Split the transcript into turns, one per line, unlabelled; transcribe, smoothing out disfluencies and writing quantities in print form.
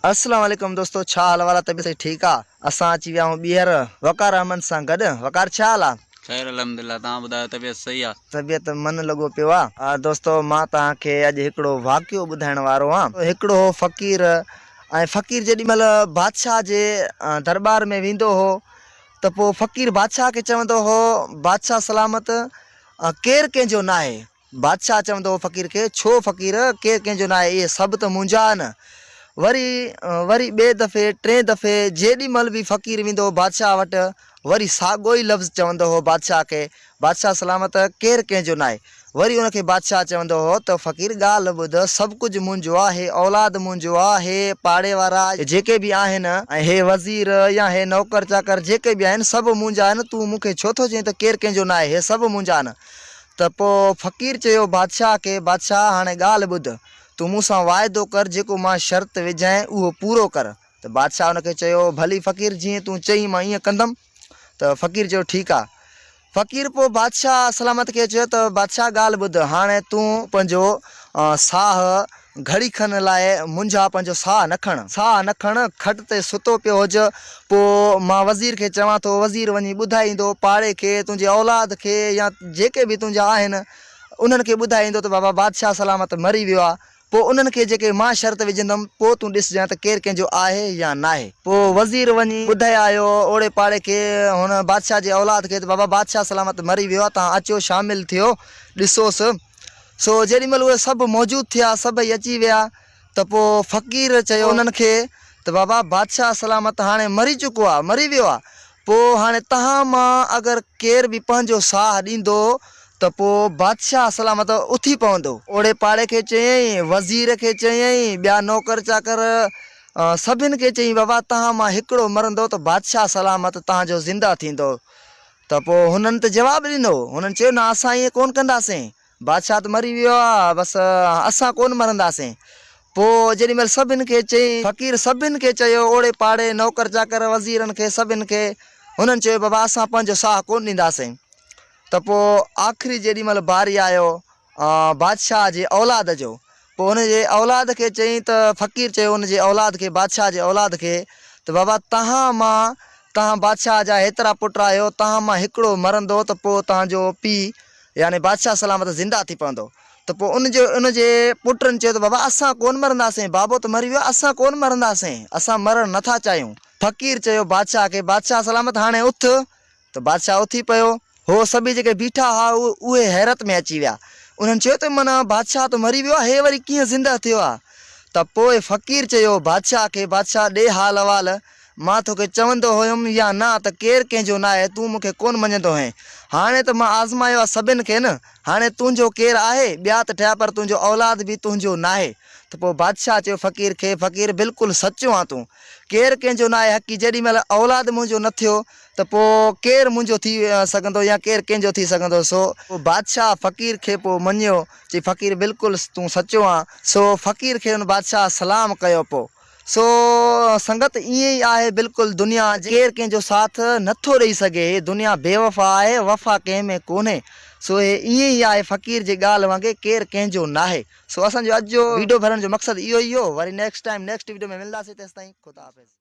السلام عليڪم دوستو ڇا حال احوال آ طبيعت صحيح ٺيڪ آ اسان اچي ويا آهيون ٻيهر وقار احمد سان گڏ وقار ڇا حال آ.
خير الحمدلله توهان ٻڌايو طبيعت صحيح آ.
طبيعت من لڳو پيو آ. دوستو مان توهان کي اڄ هڪڙو واقعو ٻڌائڻ وارو آن. هڪڙو هو فقير ۽ فقير جيڏي مهل بادشاهه جي درٻار ۾ ويندو هو ته پوء فقير بادشاهه کي چوندو هو بادشاهه سلامت ڪير ڪنهن جو ناهي بادشاهه چوندو هو فقير کي، ڇو فقير، ڪير ڪنهن جو ناهي، اهي سڀ ته منهنجا آهن. وري وري ٻئي دفعي، ٽئين دفعي، جيڏي مهل به فقير ويندو هو بادشاهه وٽ، وري ساڳيو ئي لفظ چوندو هو بادشاهه کي، بادشاهه سلامت، ڪير ڪنهن جو ناهي. وري ان کي بادشاهه چوندو هو ته فقير ڳالهه ٻڌ، سڀ ڪجهه منهنجو آهي، اولاد منهنجو آهي، پاڙي وارا جيڪي به آهن، ۽ هي وزير يا هي نوڪر چاڪر جيڪي به آهن، سڀ منهنجا آهن، تون مون کي ڇو ٿو چئين ته ڪير ڪنهن جو ناهي، هي سڀ منهنجا آهن. ته پوء فقير چيو بادشاهه کي، بادشاهه هاڻي ڳالهه ٻڌ، تون مون سان واعدو ڪر، جيڪو مان شرط وجهانء اهو پورو ڪر. ته بادشاهه ان کي چيو، ڀلي فقير جيئن تون چئين مان ائين ڪندم. ته فقير چيو ٺيڪ آ. فقير پوء بادشاهه سلامت کي چيو ته بادشاهه ڳالهه ٻڌ، هاڻي تون پنهنجو ساهه گهڙي کن لاء منجها پنهنجو ساهه نه کڻ. ساهه نه کڻ، کٽ تي ستو پيو هج، پوء مان وزير کي چوان ٿو، وزير وڃي ٻڌائي ايندو، پاڙي کي، تنهنجي اولاد کي يا جيڪي به تنهنجا آهن، انهن کي ٻڌائي ايندو ته بابا بادشاهه سلامت مري ويو آ، پوء انهن کي جيڪي مان شرط وجهندم، پوء تون ڏسجانء ته ڪير ڪنهن جو آهي يا ناهي. پوء وزير وڃي ٻڌائي آيو اوڙي پاڙي کي، هن بادشاهه جي اولاد کي ته بابا بادشاهه سلامت مري ويو آ، توهان اچو شامل ٿيو، ڏسوس. سو جيڏي مهل اهي سڀ موجود ٿيا، سڀئي اچي ويا ته پوء فقير چيو انهن کي ته بابا بادشاهه سلامت هاڻي مري چڪو آ، مري ويو آ، پوء هاڻي توهان مان اگر ڪير به پنهنجو ساهه ڏيندو ته پوء بادشاهه سلامت اٿي پوندو. اوڙي پاڙي کي چيائين، وزير کي چيائين، ٻيا نوڪر چاڪر سڀن کي چيائين بابا توهان مان هڪڙو مرندو ته بادشاهه سلامت توهان جو زنده ٿيندو. ته پوء هنن ته جواب ڏنو. هنن چيو، نه اسان ائين ڪونه ڪنداسين. بادشاهه ته مري ويو آهي، بس اسان ڪونه مرنداسين. پوء جيڏي مهل سڀن کي چيائين. فقير سڀن کي چيو، اوڙي پاڙي، نوڪر چاڪر، وزيرن کي، سڀن کي. هنن چيو، بابا اسان پنهنجو ساهه ڪونه ڏينداسين. ته پوء آخري جيڏي مهل باري آيو بادشاهه جي اولاد جو، پوء ان جي اولاد کي چيائين ته فقير چيو ان جي اولاد کي، بادشاهه جي اولاد کي، ته بابا توهان مان، توهان بادشاهه جا هيترا پٽ آهيو، توهان مان هڪڙو مرندو ته پوء توهان جو پيء يعني بادشاهه سلامت زنده ٿي پوندو. ته پوء ان جي ان جي پٽن چيو ته بابا اسان ڪونه مرنداسين، بابو ته مري ويو آهي، اسان ڪونه مرنداسين، اسان مرڻ نه ٿا چاهيون. فقير چيو بادشاهه کي، بادشاهه سلامت هاڻي اٿ، ته بادشاهه اٿي پيو. هو سڀيئي جيڪي بيٺا ها، اهي حيرت ۾ اچي ويا. انهن چيو ته معنيٰ بادشاهه ته مري ويو آهي، هي وري ڪيئن زنده ٿيو آهي؟ ته پوء فقير چيو بادشاهه کي، بادشاهه ڏي حال احوال، مان توکي چوندو هيم يا نه ته ڪير ڪنهن جو ناهي، تون مون کي ڪونه مڃيندو هئين. هاڻي ته مان آزمايو آهي سڀن کي نه، هاڻي تنهنجو ڪير آهي؟ ٻيا ته ٺهيا پر تنهنجو اولاد به تنهنجو ناهي. ته پوء بادشاهه چيو فقير کي، فقير بلڪل سچو آن تون. ڪير ڪنهن جو ناهي، حقي جيڏي مهل اولاد منهنجو نه ٿيو ته پوء ڪير منهنجو ٿي سگهندو يا ڪير ڪنهن جو ٿي سگهندو؟ سو بادشاهه فقير کي پوء مڃيو، چي فقير بلڪل تون سچو آن. سو فقير کي ان بادشاهه سلام ڪيو پوء سو سنگت ائين ئي آهي بلڪل دنيا ڪير ڪنهن جو ساٿ نه ٿو ڏئي سگهي هي دنيا بي وفا آهي وفا ڪنهن ۾ ڪونهي سو هي ائين ئي آهي فقير جي ڳالهه وانگي ڪير ڪنهن جو ناهي سو اسان جو اڄ جو ويڊيو ڀرڻ جو مقصد اهو ئي هو وري نيڪسٽ ٽائيم نيڪسٽ ويڊيو ۾ ملنداسين تيستائين خدا حافظ.